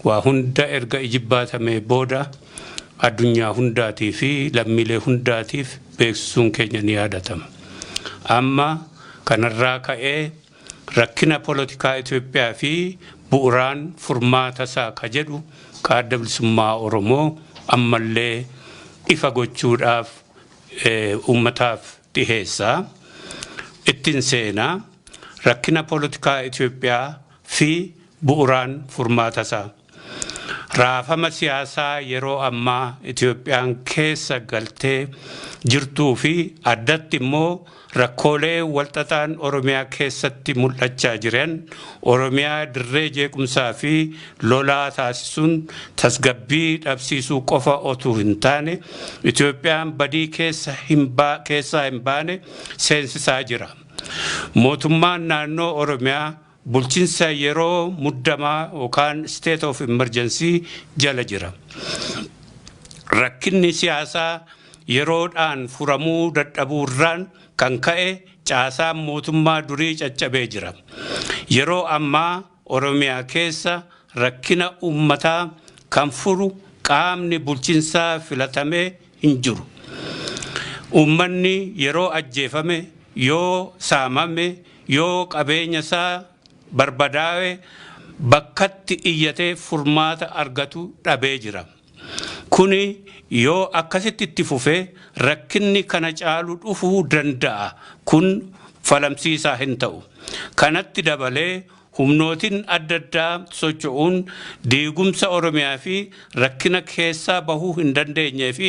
Waa hunda erga ijibbaatamee booda addunyaa hundaatii fi lammiilee hundaatiif beeksisuun keenya ni yaadatama. Amma kanarraa ka'ee rakkina poolitikaa Itoophiyaa fi bu'uuraan furmaata isaa ka jedhu ka Adda Bilisummaa Oromoo ammallee ifa gochuudhaaf uummataaf dhiheessa. Ittiin seenaa rakkina poolitikaa Itoophiyaa fi bu'uuraan furmaata isaa. Raafama siyaasaa yeroo ammaa Itoophiyaan keessa galtee jirtuu fi addatti immoo rakkoolee walxaxaan Oromiyaa keessatti mul'achaa jiran Oromiyaa dirree jeequmsaa fi lolaa taasisuun tasgabbii dhabsiisuu qofa otuu hin taane Itoophiyaan badii keessaa hin baane seensisaa jira. Mootummaan naannoo Oromiyaa bulchiinsa yeroo muddamaa yookaan state of emergency jala jira. Rakkinni siyaasaa yeroodhaan furamuu dadhabuurraan kan ka'e caasaan mootummaa durii caccabee jira. Yeroo ammaa Oromiyaa keessa rakkina uummataa kan furu qaamni bulchiinsaa filatamee hin jiru. Uummanni yeroo ajjeefame, yoo saamame, yoo qabeenya isaa barbadaa'e bakkatti iyyatee furmaata argatu dhabee jira. Kuni yoo akkasitti itti fufee rakkinni kana caalu dhufuu danda'a. Kun falamsiisaa hin ta'u. Kanatti dabalee humnootiin adda addaa socho'uun diigumsa Oromiyaa fi rakkina keessaa bahuu hin dandeenyee fi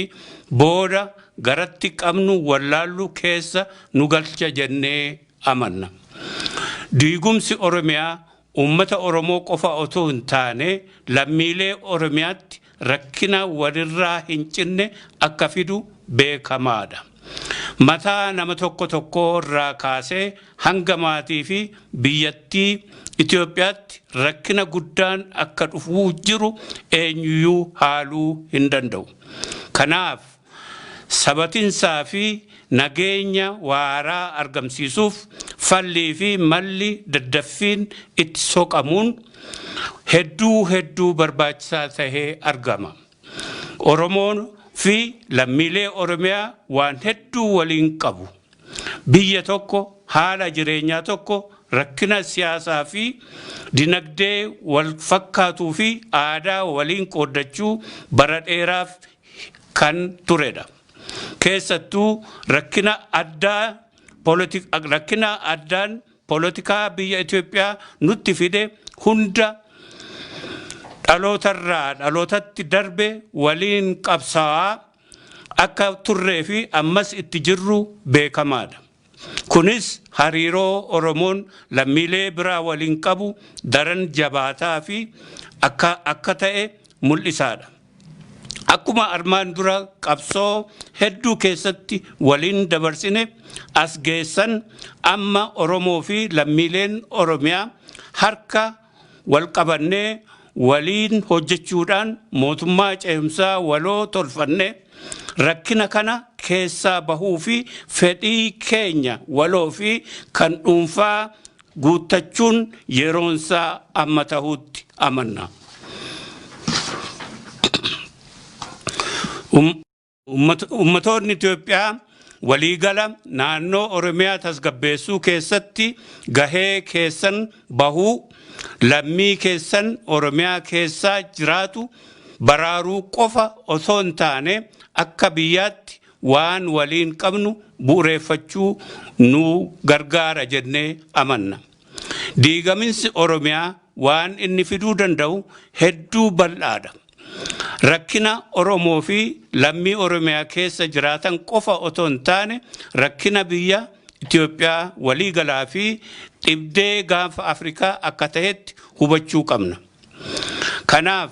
booda garatti qabnu wallaallu keessa nu galcha jennee amanna. Diigumsi Oromiyaa uummata Oromoo qofa otoo hin taane lammiilee Oromiyaatti rakkina walirraa hin cinne akka fidu beekamaadha. Mataa nama tokko tokko irraa kaasee hanga maatii fi biyyattii Itoophiyaatti rakkina guddaan akka dhufuu jiru eenyuyyuu haaluu hin danda'u. Kanaaf sabatinsaa fi nageenya waaraa argamsiisuuf fallii fi malli daddaffiin itti soqamuun hedduu hedduu barbaachisaa tahee argama. Oromoon fi lammiilee Oromiyaa waan hedduu waliin qabu. Biyya tokko, haala jireenyaa tokko, rakkina siyaasaa fi dinagdee wal fakkaatuu fi aadaa waliin qooddachuu bara dheeraaf kan turedha. Keessattuu rakkina addaan poolitikaa biyya Itoophiyaa nutti fide hunda dhalootarraa dhalootatti darbe waliin qabsaa'aa akka turree fi ammas itti jirru beekamaadha. Kunis hariiroo Oromoon lammiilee biraa waliin qabu daran jabaataa fi akka ta'e mul'isaadha. Akkuma armaan dura qabsoo hedduu keessatti waliin dabarsine as geessan, amma Oromoo fi lammiileen Oromiyaa harka wal qabannee waliin hojjechuudhaan mootummaa ce'umsaa waloo tolfanne rakkina kana keessaa bahuu fi fedhii keenya waloo fi kan dhuunfaa guuttachuun yeroonsaa amma ta'utti amanna. Ummatoonni Itoophiyaa waliigala naannoo Oromiyaa tasgabbeessuu keessatti gahee keessan bahuu, lammii keessan Oromiyaa keessaa jiraatu baraaruu qofa osoo hin taane akka biyyaatti waan waliin qabnu bu'uureffachuu nu gargaara jennee amanna. Diigaminsi Oromiyaa waan inni fiduu danda'u hedduu bal'aadha. Rakkina Oromoo fi lammii Oromiyaa keessa jiraatan qofa otoo hin taane rakkina biyya Itoophiyaa waliigalaa fi dhibdee Gaanfa Afrikaa akka ta'etti hubachuu qabna. Kanaaf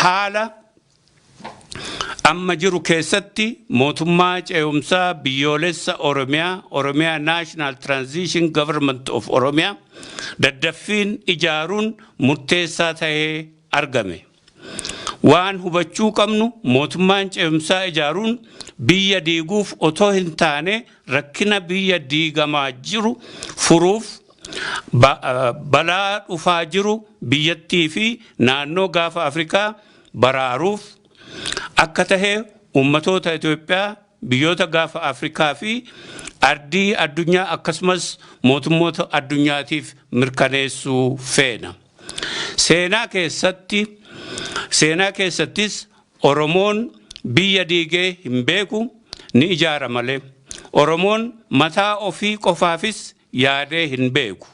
haala amma jiru keessatti mootummaa ce'umsaa biyyoolessa Oromiyaa, Oromiyaa National Transition Government of Oromiyaa, daddaffiin ijaaruun murteessaa ta'ee argame. Waan hubachuu qabnu, mootummaan ce'umsaa ijaaruun biyya diiguuf otoo hin taane rakkina biyya diigamaa jiru furuuf Balaa dhufaa jiru biyyattii fi naannoo gaafa Afrikaa baraaruuf akka tahe uummatoota Itoophiyaa, biyyoota gaafa Afrikaa fi ardii addunyaa akkasumas mootummoota addunyaatiif mirkaneessuu feena. Seenaa keessattis Oromoon biyya diigee hin beeku, ni ijaara malee. Oromoon mataa ofii qofaafis yaadee hin beeku.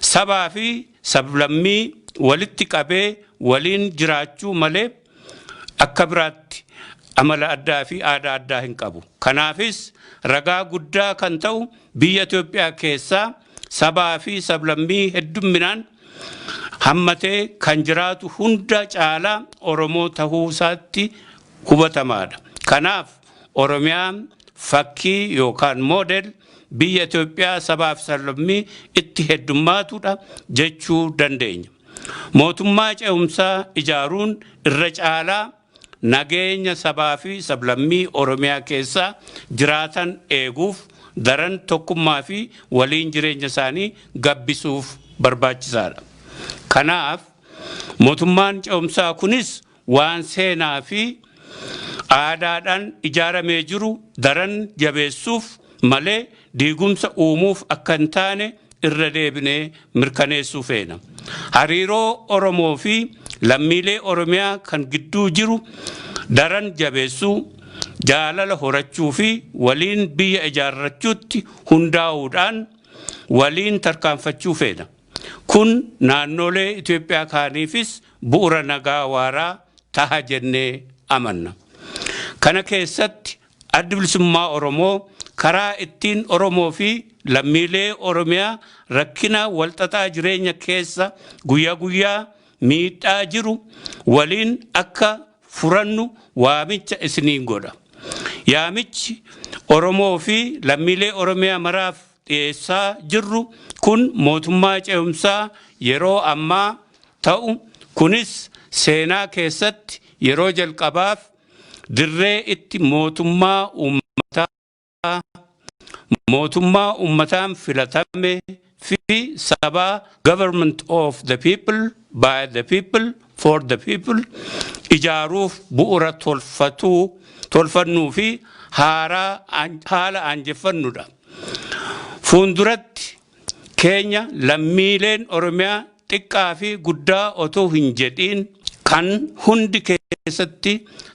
Sabaa fi sablammii walitti qabee waliin jiraachuu malee akka biraatti amala addaa fi aadaa addaa hin qabu. Kanaafis ragaa guddaa kan ta'u biyya Itoophiyaa keessaa sabaa fi sablammii heddumminaan hammatee kan jiraatu hunda caalaa Oromoo tahuu isaatti hubatamaadha. Kanaaf Oromiyaan fakkii yookaan model biyya Itoophiyaa sabaa fi sablammii itti heddummaatudha jechuu dandeenya. Mootummaa ce'umsaa ijaaruun irra caalaa nageenya sabaa fi sablammii Oromiyaa keessa jiraatan eeguuf, daran tokkummaa fi waliin jireenya isaanii gabbisuuf barbaachisaadha. Kanaaf mootummaan ce'umsaa kunis waan seenaa fi aadaadhaan ijaaramee jiru daran jabeessuuf malee diigumsa uumuuf akka hin taane irra deebinee mirkaneessuu feena. Hariiroo Oromoo fi lammiilee Oromiyaa kan gidduu jiru daran jabeessuu, jaalala horachuu fi waliin biyya ijaarrachuutti hundaa'uudhaan waliin tarkaanfachuu feena. Kun naannolee Itoophiyaa kaaniifis bu'uura nagaa waaraa taha jennee amanna. Kana keessatti Addi Bilisummaa Oromoo karaa ittiin Oromoo fi lammiilee Oromiyaa rakkina walxaxaa jireenya keessa guyyaa guyyaa miidhaa jiru waliin akka furannu waamicha isiniin godha. Yaamichi Oromoo fi lammiilee Oromiyaa maraaf dhiyeessaa jirru kun mootummaa ce'umsaa yeroo ammaa ta'u kunis seenaa keessatti yeroo jalqabaaf dirree itti mootummaa uummataan filatame fi sabaa, government of the people, by the people, for the people, ijaaruuf bu'uura tolfatuu tolfannuu fi haaraa haala aanjeffannudha. Fuulduratti keenya lammiileen Oromiyaa xiqqaa fi guddaa otoo hin jedhiin kan hundi keessatti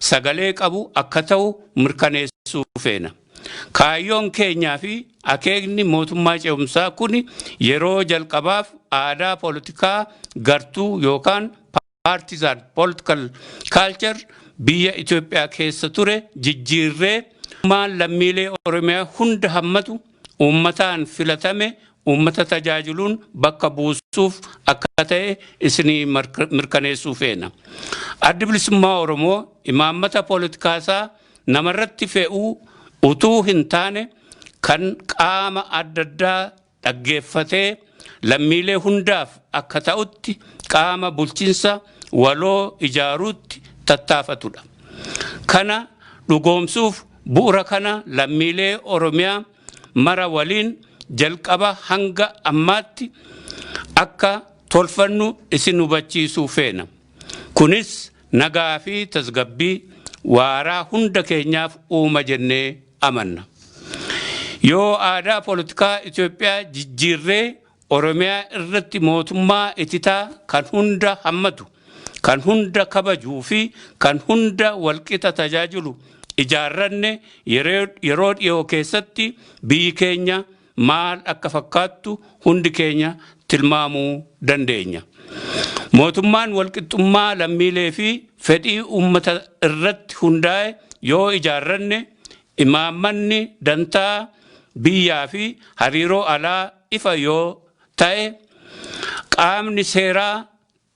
sagalee qabu akka ta'u mirkaneessuu feena. Kaayyoon keenyaa fi akeekni mootummaa ce'umsaa kun yeroo jalqabaaf aadaa poolitikaa gartuu yookaan partisan political culture biyya Itoophiyaa keessa ture jijjiirree maan lammiilee Oromiyaa hunda hammatu, uummataan filatame, uummata tajaajiluun bakka buusuuf akka ta'e isinii mirkaneessuu feena. Addi Bilisummaa Oromoo imaammata poolitikaasaa namarratti fe'uu utuu hin taane kan qaama adda addaa dhaggeeffatee lammiilee hundaaf akka ta'utti qaama bulchiinsa waloo ijaaruutti tattaafatudha. Kana dhugoomsuuf bu'uura kana lammiilee Oromiyaa mara waliin jalqaba hanga ammaatti akka tolfannu isin hubachiisuu feena. Kunis nagaa fi tasgabbii waaraa hunda keenyaaf uuma jennee amanna. Yoo aadaa poolitikaa Itoophiyaa jijjiirree Oromiyaa irratti mootummaa ititaa kan hunda hammatu, kan hunda kabajuu fi kan hunda walqixa tajaajilu ijaarranne, yeroo dhiyoo keessatti biyyi keenya maal akka fakkaattu hundi keenya tilmaamuu dandeenya. Mootummaan walqixxummaa lammiilee fi fedhii uummata irratti hundaa'e yoo ijaarranne, imaammanni dantaa biyyaa fi hariiroo alaa ifa yoo ta'e, qaamni seeraa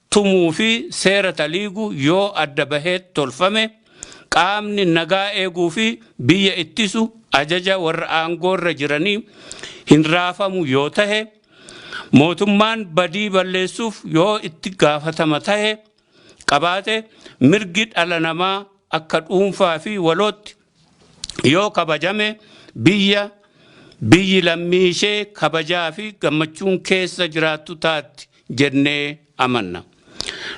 tumuu fi seera taliigu yoo adda bahee tolfame, qaamni nagaa eeguu fi biyya ittisu ajaja warra aangoorra jiranii hin raafamu yoo tahe, mootummaan badii balleessuuf yoo itti gaafatama tahe qabaate, mirgi dhala namaa akka dhuunfaa fi walootti yoo kabajame, biyya Biyyi lammii ishee kabajaa fi gammachuun keessa jiraattu taatti jennee amanna.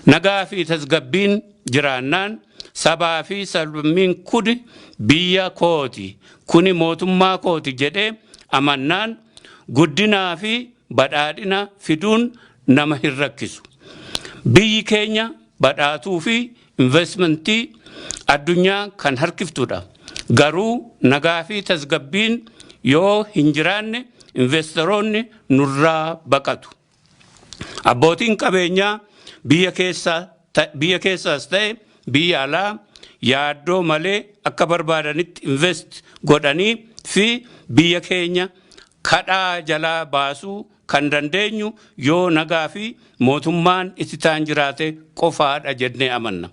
Nagaa fi tasgabbiin jiraannaan sabaa fi sablammiin kuni biyya kooti, kuni mootummaa kooti jedhee amannaan guddinaa fi badhaadhina fiduun nama hin rakkisu. Biyyi keenya badhaatuu fi investmentii addunyaa kan harkiftudha. Garuu nagaa fi tasgabbiin yoo hin jiraanne investoroonni nurraa baqatu. Abbootiin qabeenyaa biyya keessaas ta'e biyya alaa yaaddoo malee akka barbaadanitti invest godhanii fi biyya keenya kadhaa jalaa baasuu kan dandeenyu yoo nagaa fi mootummaan itti ta'an jiraate qofaadha jennee amanna.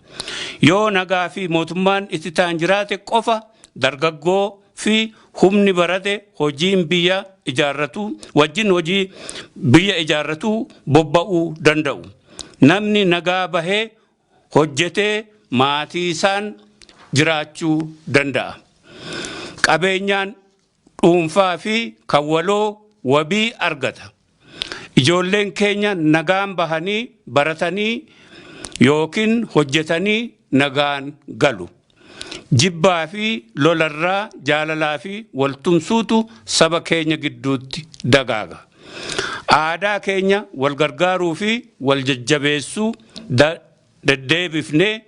Yoo nagaa fi mootummaan itti ta'an jiraate qofa dargaggoo fi humni barate hojiin biyya ijaarratu wajjin hojii biyya ijaarratu bobba'uu danda'u. Namni nagaa bahee hojjetee maatii isaan jiraachuu danda'a. Qabeenyaan dhuunfaa fi kan waloo wabii argata. Ijoolleen keenya nagaan bahanii baratanii yookiin hojjetanii nagaan galu. Jibbaa fi lolarraa jaalalaa fi waltumsuutu saba keenya gidduutti dagaaga. Aadaa keenya wal gargaaruu fi wal jajjabeessuu deddeebifnee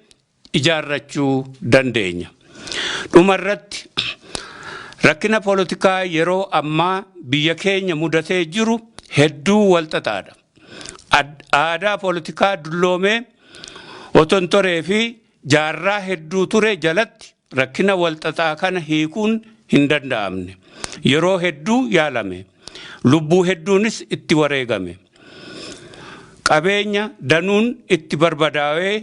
ijaarrachuu dandeenya. Dhumarratti rakkina poolitikaa yeroo ammaa biyya keenya mudatee jiru hedduu walxaxaadha. Aadaa poolitikaa dulloomee otontoree fi jaarraa hedduu ture jalatti rakkina walxaxaa kana hiikuun hin danda'amne. Yeroo hedduu yaalame. Lubbuu hedduunis itti wareegame. Qabeenya danuun itti barbadaa'ee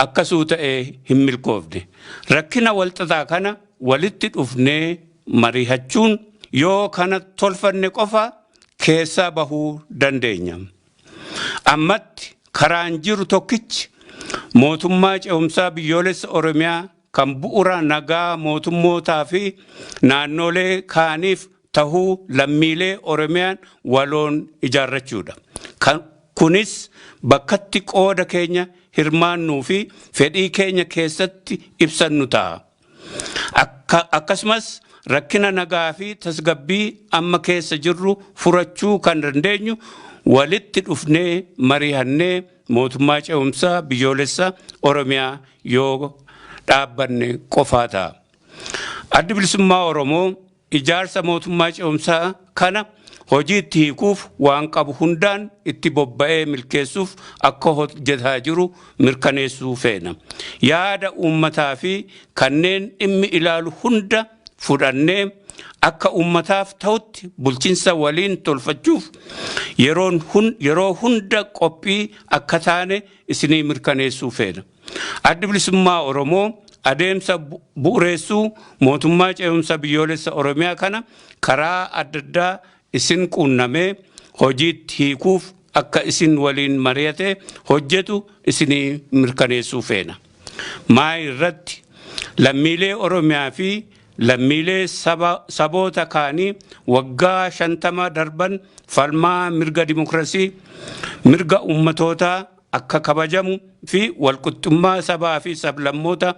akkasuu ta'ee hin milkoofne. Rakkina walxaxaa kana walitti dhufnee mari'achuun yoo kana tolfanne qofa keessaa bahuu dandeenya. Ammatti karaan jiru tokkichi mootummaa ce'umsaa biyyoolessa Oromiyaa kan bu'uura nagaa mootummootaa fi naannolee kaaniif tahuu lammiilee Oromiyaan waloon ijaarrachuudha. Kunis bakkatti qooda keenya hirmaannuu fi fedhii keenya keessatti ibsannu ta'a. Akkasumas rakkina nagaa fi tasgabbii amma keessa jirru furachuu kan dandeenyu walitti dhufnee mari'annee mootummaa ce'umsaa biyyoolessa Oromiyaa yoo dhaabbanne qofaa ta'a. Addi Bilisummaa Oromoo ijaarsa mootummaa ce'umsaa kana hojiitti hiikuuf waan qabu hundaan itti bobba'ee milkeessuuf akka hojjetaa jiru mirkaneessuu feena. Yaada uummataa fi kanneen dhimmi ilaalu hunda fudhannee akka uummataaf ta'utti bulchiinsa waliin tolfachuuf yeroo hunda qophii akka taane isinii mirkaneessuu feena. Addi Bilisummaa Oromoo adeemsa bu'uureessuu mootummaa ce'umsa biyyoolessa Oromiyaa kana karaa adda addaa isin quunnamee hojiitti hiikuuf akka isin waliin mari'ate hojjetu isinii mirkaneessuu feena. Maa irratti lammiilee Oromiyaa fi lammiilee saboota kaanii waggaa 50 darban falmaa mirga dimokiraasii mirga uummatootaa akka kabajamu fi walqixxummaa sabaa fi sablammoota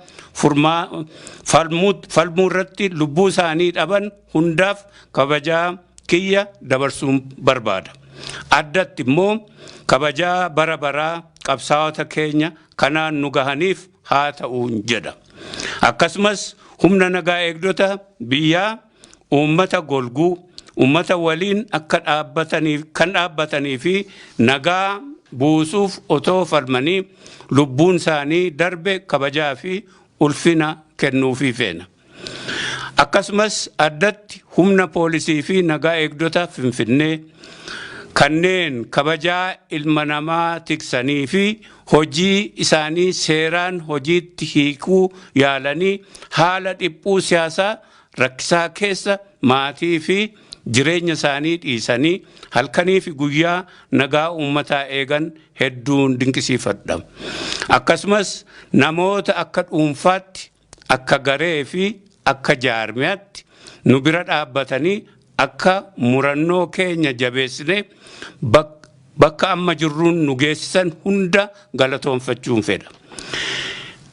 falmuu irratti lubbuu isaanii dhaban hundaaf kabajaa kiyya dabarsuun barbaada. Addatti immoo kabajaa bara baraa qabsaa'ota keenya kanaan nu gahaniif haa ta'uun jedha. Akkasumas humna nagaa eegdota biyyaa uummata golguu uummata waliin akka dhaabbataniif kan dhaabbatanii fi nagaa buusuuf otoo falmanii lubbuun isaanii darbe kabajaa fi ulfina kennuufii feena. Akkasumas addatti humna poolisii fi nagaa eegdota Finfinnee kanneen kabajaa ilma namaa tiksanii fi hojii isaanii seeraan hojiitti hiikuu yaalanii haala dhiphuu siyaasaa rakkisaa keessa maatii fi jireenya isaanii dhiisanii halkanii fi guyyaa nagaa uummataa eegan hedduun dinqisiifadha. Akkasumas namoota akka dhuunfaatti, akka garee fi akka jaarmiyaatti nu bira dhaabbatanii akka murannoo keenya jabeessine bakka amma jirruun nu geessisan hunda galatoonfachuun fedha.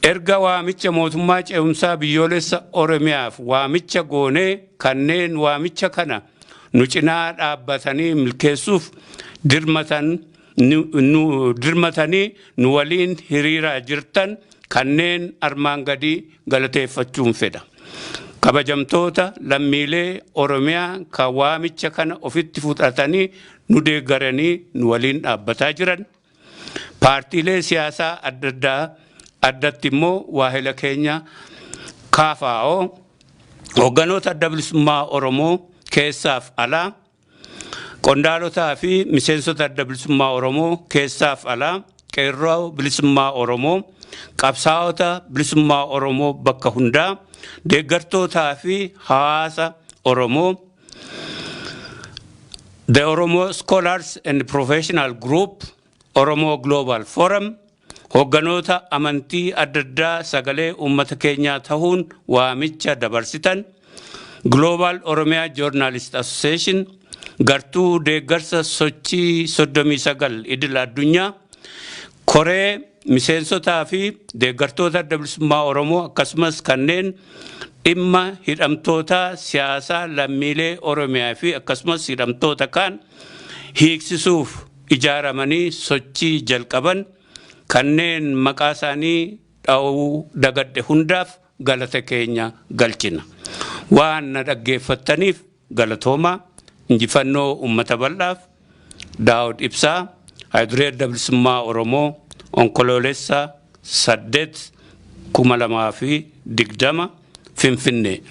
Erga waamicha mootummaa ce'umsaa biyyoolessa Oromiyaaf waamicha goonee, kanneen waamicha kana nu cinaa dhaabbatanii milkeessuuf dirmatanii nu waliin hiriiraa jirtan kanneen armaan gadii galateeffachuun fedha. Kabajamtoota lammiilee Oromiyaa kan waamicha kana ofitti fudhatanii nu deeggaranii nu waliin dhaabbataa jiran, paartiilee siyaasaa adda addaa, addatti immoo waahila keenya KFO, hoogganoota Adda Bilisummaa Oromoo keessaaf alaa, qondaalotaa fi miseensota Adda Bilisummaa Oromoo keessaaf alaa, qeerroo bilisummaa Oromoo, qabsaa'ota bilisummaa Oromoo bakka hundaa, deeggartootaa fi hawaasa Oromoo, The Oromo Scholars and Professional Group, Oromo Global Forum, hoogganoota amantii adda addaa sagalee uummata keenyaa ta'uun waamicha dabarsitan, Global Oromia Journalist Association, gartuu deeggarsa sochii 39 idil addunyaa, koree miseensotaa fi deeggartoota Adda Bilisummaa Oromoo, akkasumas kanneen dhimma hidhamtoota siyaasaa lammiilee Oromiyaa fi akkasumas hidhamtoota kaan hiiksisuuf ijaaramanii sochii jalqaban, kanneen maqaa isaanii dha'uu dagadhe hundaaf galata keenya galchina. Waan na dhaggeeffattaniif galatoomaa. Injifannoo uummata bal'aaf. Daawud Ibsaa, Hayiduree Adda Bilisummaa Oromoo, Onkoloolessa 8, 2020, Finfinnee.